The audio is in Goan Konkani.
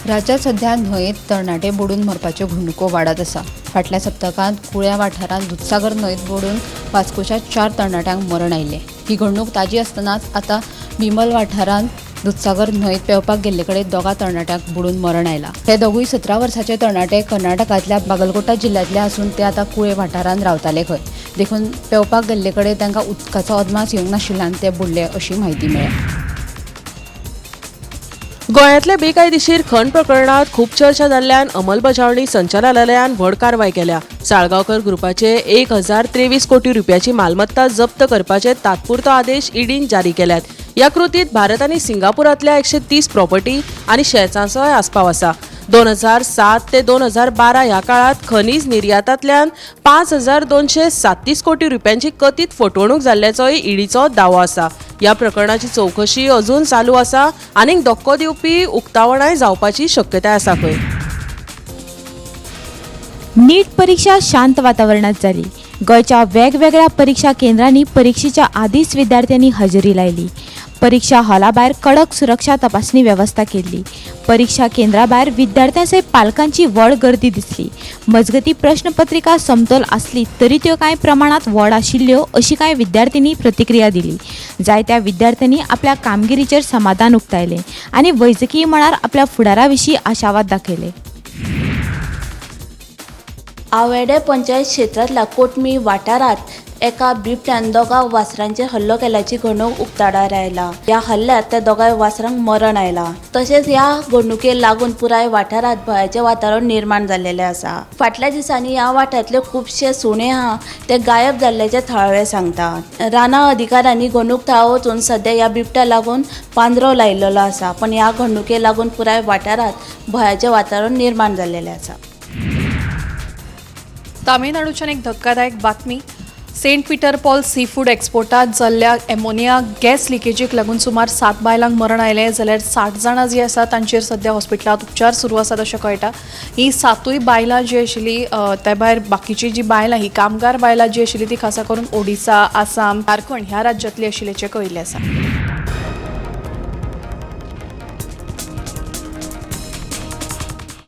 राज्यात सध्या न्हंयेत तरणाटे बुडून मरपाच्यो घडणुको वाडत आसा. फाटल्या सप्तकांत कुळ्या वाठारांत दुदसागर न्हंयेत बुडून वास्कोच्या 4 तरणाट्यांक मरण आयिल्लें. ही घडणूक ताजी आसतनाच आतां बिमल वाठारांत दुदसागर न्हंयेत पेंवपाक गेल्ले कडेन 2 तरणाट्यांक बुडून मरण आयलां. हे दोगूय 17 वर्साचे तरणाटे कर्नाटकांतल्या बागलकोटा जिल्ल्यांतले आसून ते आतां कुळे वाठारांत रावताले खंय. देखून पेंवपाक गेल्ले कडेन तांकां उदकाचो अदमास येवंक नाशिल्ल्यान ते बुडले अशी म्हायती मेळ्ळ्या. गोंयांतल्या बेकायदेशीर खण प्रकरणात खूब चर्चा जाल्ल्यान अंमलबजावणी संचालनालयान व्हड कारवाय केल्या. साळगांवकर ग्रुपाचे 1023 कोटी रुपयाची मालमत्ता जप्त करपाचे तात्पुरतो आदेश ईडीन जारी केल्यात. ह्या कृतीत भारत आनी सिंगापुरांतल्या 130 प्रॉपर्टी आनी शेअर्सांचोय आस्पाव आसा. 2007 ते 2012 ह्या काळात खनीज निर्यातांतल्यान 5237 कोटी रुपयांची कथीत फटवणूक जाल्ल्याचोय ईडीचो दावो आसा. ह्या प्रकरणाची चवकशी अजून चालू आसा आनीक धक्को दिवपी उक्तावणाय जावपाची शक्यताय आसा खंय. नीट परीक्षा शांत वातावरणात जाली. गोंयच्या वेगवेगळ्या परीक्षा केंद्रांनी परीक्षेच्या आदींच विद्यार्थ्यांनी हजेरी लायली. परीक्षा हॉला भायर कडक सुरक्षा तपासणी वेवस्था केल्ली. परीक्षा केंद्रा भायर विद्यार्थ्यां सयत पालकांची व्हड गर्दी दिसली. मजगती प्रश्नपत्रिका समतोल आसली तरी त्यो कांय प्रमाणांत व्हड आशिल्ल्यो अशी कांय विद्यार्थ्यांनी प्रतिक्रिया दिली. जायत्या विद्यार्थ्यांनी आपल्या कामगिरीचेर समाधान उक्तायलें आनी वैजकीय मळार आपल्या फुडारा विशीं आशावाद दाखयले. आवेडे पंचायत क्षेत्रांतल्या कोटमी वाठारांत एका बिबट्यान 2 वासरांचेर हल्लो केल्याची घडणूक उक्ताडार आयला. ह्या हल्ल्यांत त्या 2 वासरांक मरण आयला. तशेंच ह्या घडणुकेक लागून पुराय वाठारांत भंयाचें वातावरण निर्माण जाल्लेलें आसा. फाटल्या दिसांनी ह्या वाठारांतले खुबशे सुणे आहा ते गायब जाल्ल्याचे थळावे सांगतात. रानां अधिकाऱ्यांनी घडणूक थळार वचून सद्या ह्या बिबट्या लागून पांजरो लायिल्लो आसा, पण ह्या घडणुकेक लागून पुराय वाठारांत भंयाचें वातावरण निर्माण जाल्लेलें आसा. तामिळनाडूच्यान एक धक्कादायक बातमी. Saint Peter Paul sea food एक्सपोर्टात जाल्ल्या एमोनिया गॅस लिकेजीक लागून सुमार 7 बायलांक मरण आयलें, जाल्यार 60 जाणां जीं आसा तांचेर सद्या हॉस्पिटलांत उपचार सुरू आसात अशें कळटा. ही 7 बायलां जी आशिल्ली त्या भायर बाकीची जी बायलां ही कामगार बायलां जी आशिल्ली ती खासा करून ओडिसा, आसाम, झारखंड ह्या राज्यांतली आशिल्ल्याचें कळिल्लें आसा.